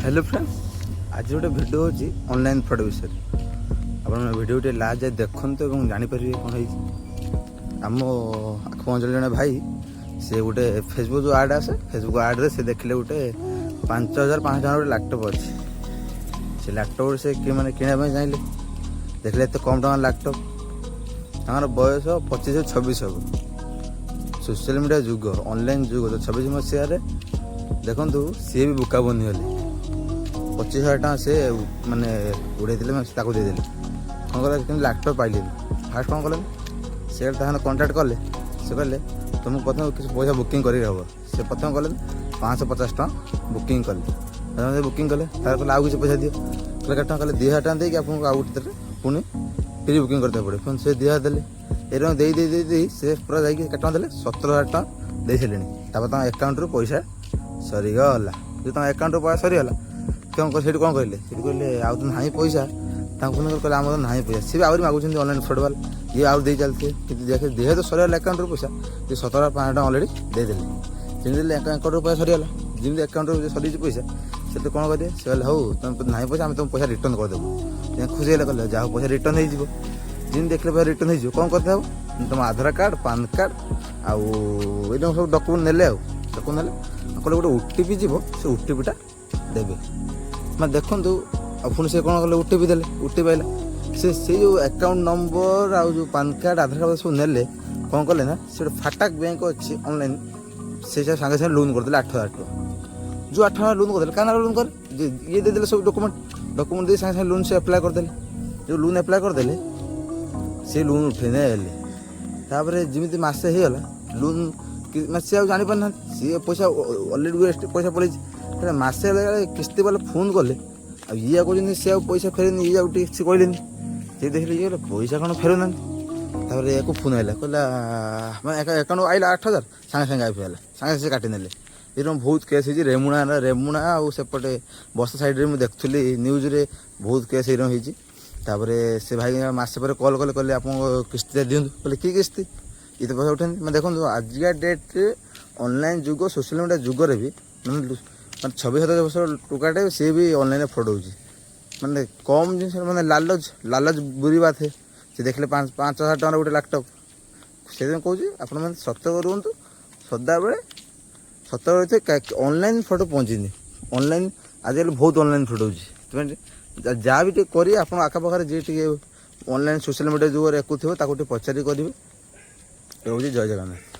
Hello friends, ଆଜି ଗୋଟେ video ହେଉଛି ଅନଲାଇନ୍ ଫ୍ରଡ଼୍ ବିଷୟରେ। ଆପଣ ଭିଡ଼ିଓ ଟିକେ ଲାଷ୍ଟ ଯାଏ ଦେଖନ୍ତୁ ଏବଂ ଜାଣିପାରିବେ କ'ଣ ହେଇଛି। ଆମ ଆଖ ଅଞ୍ଚଳରେ ଜଣେ ଭାଇ, ସେ ଗୋଟେ ଫେସବୁକ୍ ଯେଉଁ ଆଡ଼୍ ଆସେ, ଫେସବୁକ୍ ଆଡ଼୍ରେ ସେ ଦେଖିଲେ ଗୋଟେ 5500 ଟଙ୍କାର ଗୋଟେ ଲ୍ୟାପଟପ୍ ଅଛି। ସେ ଲ୍ୟାପଟପ୍ ସେ ମାନେ କିଣିବା ପାଇଁ ଚାହିଁଲେ। ଦେଖିଲେ ଏତେ କମ୍ ଟଙ୍କା ଲ୍ୟାପଟପ୍। ତାଙ୍କର ବୟସ 25-26 ହେବ। ସୋସିଆଲ ମିଡ଼ିଆ ଯୁଗ, ଅନଲାଇନ୍ ଯୁଗ ତ 26 ମସିହାରେ ଦେଖନ୍ତୁ, ସିଏ ବି ବୋକା ବନିଗଲେ। 25,000 ଟଙ୍କା ସେ ମାନେ ଉଡ଼େଇଦେଲେ, ମାନେ ତାକୁ ଦେଇଦେଲେ। କ'ଣ କଲେ? କିନ୍ତୁ ଲ୍ୟାପଟପ୍ ପାଇଲେନି। ଫାଷ୍ଟ କ'ଣ କଲେ? ସେ ତାଙ୍କର କଣ୍ଟାକ୍ଟ କଲେ। ସେ କହିଲେ, ତୁମକୁ ପ୍ରଥମେ କିଛି ପଇସା ବୁକିଂ କରିକି ହେବ। ସେ ପ୍ରଥମେ କଲେ 550 ଟଙ୍କା ବୁକିଂ କଲେ। ପ୍ରଥମେ ବୁକିଂ କଲେ, ତାପରେ କହିଲେ, ଆଉ କିଛି ପଇସା ଦିଅ। କହିଲେ, କେତେ ଟଙ୍କା? କହିଲେ, 2000 ଟଙ୍କା ଦେଇକି ଆପଣଙ୍କୁ ଆଉ ଗୋଟେ ପୁଣି ପ୍ରି ବୁକିଂ କରିବାକୁ ପଡ଼ିବ। ପୁଣି ସେ 2000 ଦେଲେ। ଏରକମ ଦେଇ ଦେଇ ଦେଇ ଦେଇ ସେ ପୁରା ଯାଇକି କେତେ ଟଙ୍କା ଦେଲେ? 17,000 ଟଙ୍କା ଦେଇ ସାରିଲେଣି। ତାପରେ ତାଙ୍କ ଆକାଉଣ୍ଟରୁ ପଇସା ସରିଗଲା। ଯଦି ତାଙ୍କ ଆକାଉଣ୍ଟରୁ ପଇସା ସରିଗଲା, କ'ଣ ସେଇଠି କ'ଣ କହିଲେ? ସେଠି କହିଲେ, ଆଉ ତ ନାହିଁ ପଇସା। ତାଙ୍କୁ ଫୋନ୍ କରି କହିଲେ, ଆମର ନାହିଁ ପଇସା। ସିଏ ବି ଆହୁରି ମାଗୁଛନ୍ତି ଅନଲାଇନ୍ ଫ୍ରଡ଼୍ ବାଲା। ଇଏ ଆହୁରି ଦେଇ ଚାଲିଥିବେ। କିନ୍ତୁ ଦେଖେ, ଯେହେତୁ ସରିଗଲା ଆକାଉଣ୍ଟରୁ ପଇସା, ସେ 17,500 ଟଙ୍କା ଅଲରେଡ଼ି ଦେଇଦେଲେ। ଯେମିତି ଦେଲେ, ଆକାଉଣ୍ଟରୁ ପଇସା ସରିଗଲା। ଯେମିତି ଆକାଉଣ୍ଟରୁ ସରିଯାଇଛି ପଇସା, ସେଠି କ'ଣ କରିବେ? ସେ କହିଲେ, ହଉ, ତମେ ନାହିଁ ପଇସା, ଆମେ ତୁମ ପଇସା ରିଟର୍ନ କରିଦେବୁ। ଖୁସି ହେଲେ, କହିଲେ, ଯାହା ହଉ, ପଇସା ରିଟର୍ନ ହେଇଯିବ। ଯେମିତି ଦେଖିଲେ ପଇସା ରିଟର୍ନ ହେଇଯିବ, କ'ଣ କରିତେ ହେବ? ତୁମ ଆଧାର କାର୍ଡ଼, ପାନ୍ କାର୍ଡ଼ ଆଉ ଏଇଟା ସବୁ ଡକୁମେଣ୍ଟ ନେଲେ। ଆଉ ଡକୁମେଣ୍ଟ ନେଲେ, କହିଲେ ଗୋଟେ ଓଟିପି ଯିବ, ସେ ଓଟିପିଟା ଦେବେ। ମାନେ ଦେଖନ୍ତୁ, ଆଉ ପୁଣି ସେ କ'ଣ କଲେ? ଓଟିପି ଦେଲେ। ଓଟିପି ଆଇଲା। ସେ ସେଇ ଯେଉଁ ଆକାଉଣ୍ଟ ନମ୍ବର ଆଉ ଯେଉଁ ପାନ୍ କାର୍ଡ଼, ଆଧାର କାର୍ଡ଼ ସବୁ ନେଲେ, କ'ଣ କଲେ ନା ସେ ଗୋଟେ ଫାଟାକ ବ୍ୟାଙ୍କ ଅଛି ଅନଲାଇନ୍, ସେ ସାଙ୍ଗେ ସାଙ୍ଗେ ଲୋନ୍ କରିଦେଲେ 8000 ଟଙ୍କା। ଯେଉଁ 8000 ଲୋନ୍ କରିଦେଲେ, କାହା ଲୋନ୍ କରେ? ଇଏ ଦେଇଦେଲେ ସବୁ ଡକୁମେଣ୍ଟ। ଡକୁମେଣ୍ଟ ଦେଇ ସାଙ୍ଗେ ସାଙ୍ଗେ ଲୋନ୍ ସେ ଆପ୍ଲାଏ କରିଦେଲେ। ଯେଉଁ ଲୋନ୍ ଆପ୍ଲାଏ କରିଦେଲେ, ସେ ଲୋନ୍ ଉଠେଇ ନେଲେ। ତାପରେ ଯେମିତି ମାସେ ହେଇଗଲା, ଲୋନ୍ ମାନେ ସିଏ ଆଉ ଜାଣିପାରୁନାହାନ୍ତି, ସିଏ ପଇସା ଅଲରେଡ଼ି ୱେଷ୍ଟ, ପଇସା ପଳେଇଛି। ହେଲେ ମାସେ ହେଲା, କିସ୍ତି ବାଲା ଫୋନ୍ କଲେ। ଆଉ ଇଏ ଆଉ କହୁଛନ୍ତି, ସେ ଆଉ ପଇସା ଫେରେନି। ଇଏ ଆଉ ଟିକେ କିଛି କହିଲେନି। ସେ ଦେଖିଲେ, ଇଏ କହିଲେ, ପଇସା କ'ଣ ଫେରୁନାହାନ୍ତି? ତାପରେ ୟାକୁ ଫୋନ୍ ଆଇଲା, କହିଲା, ମାନେ ଆକାଉଣ୍ଟ ଆଇଲା 8000, ସାଙ୍ଗେ ସାଙ୍ଗେ ଗାୟବ ହେଇଗଲା। ସାଙ୍ଗେ ସାଙ୍ଗେ କାଟିନେଲେ। ଏରକମ ବହୁତ କେସ୍ ହେଇଛି ରେମୁଣା, ରେମୁଣା ଆଉ ସେପଟେ ବସ୍ତା ସାଇଡ଼୍ରେ। ମୁଁ ଦେଖୁଥିଲି ନ୍ୟୁଜ୍ରେ, ବହୁତ କେସ୍ ଏରକମ ହେଇଛି। ତାପରେ ସେ ଭାଇ ମାସେ ପରେ କଲ୍ କଲେ, କହିଲେ, ଆପଣଙ୍କ କିସ୍ତିଟା ଦିଅନ୍ତୁ। କହିଲେ, କି କିସ୍ତି? ଇଏ ତ ପଇସା ଉଠାନ୍ତି। ମାନେ ଦେଖନ୍ତୁ, ଆଜିକା ଡେଟ୍ରେ ଅନଲାଇନ୍ ଯୁଗ, ସୋସିଆଲ ମିଡ଼ିଆ ଯୁଗରେ ବି ମାନେ ମାନେ 26-27 ବର୍ଷର ଟୋକାଟେ, ସିଏ ବି ଅନଲାଇନ୍ରେ ଫ୍ରଡ଼୍ ହେଉଛି। ମାନେ କମ୍ ଜିନିଷ, ମାନେ लालच, लालच बुरी बात है। ସେ ଦେଖିଲେ 5000 ଟଙ୍କାର ଗୋଟେ ଲ୍ୟାପଟପ୍। ସେଥିପାଇଁ କହୁଛି, ଆପଣମାନେ ସତର୍କ ରୁହନ୍ତୁ, ସଦାବେଳେ ସତର୍କ ରହିଥିବେ। Online fraud ପହଞ୍ଚିନି। ଅନଲାଇନ୍ ଆଜିକାଲି ବହୁତ ଅନଲାଇନ୍ ଫ୍ରଡ଼୍ ହେଉଛି। ସେଥିପାଇଁ ଯାହା ବି ଟିକେ କରିବେ, ଆପଣ ଆଖପାଖରେ ଯିଏ ଟିକେ ଅନଲାଇନ୍ ସୋସିଆଲ ମିଡ଼ିଆ ଯୁଗରେ ଏକୁଥିବ, ତାକୁ ଟିକେ ପଚାରି କରିବେ। ରହୁଛି, ଜୟ ଜଗନ୍ନାଥ।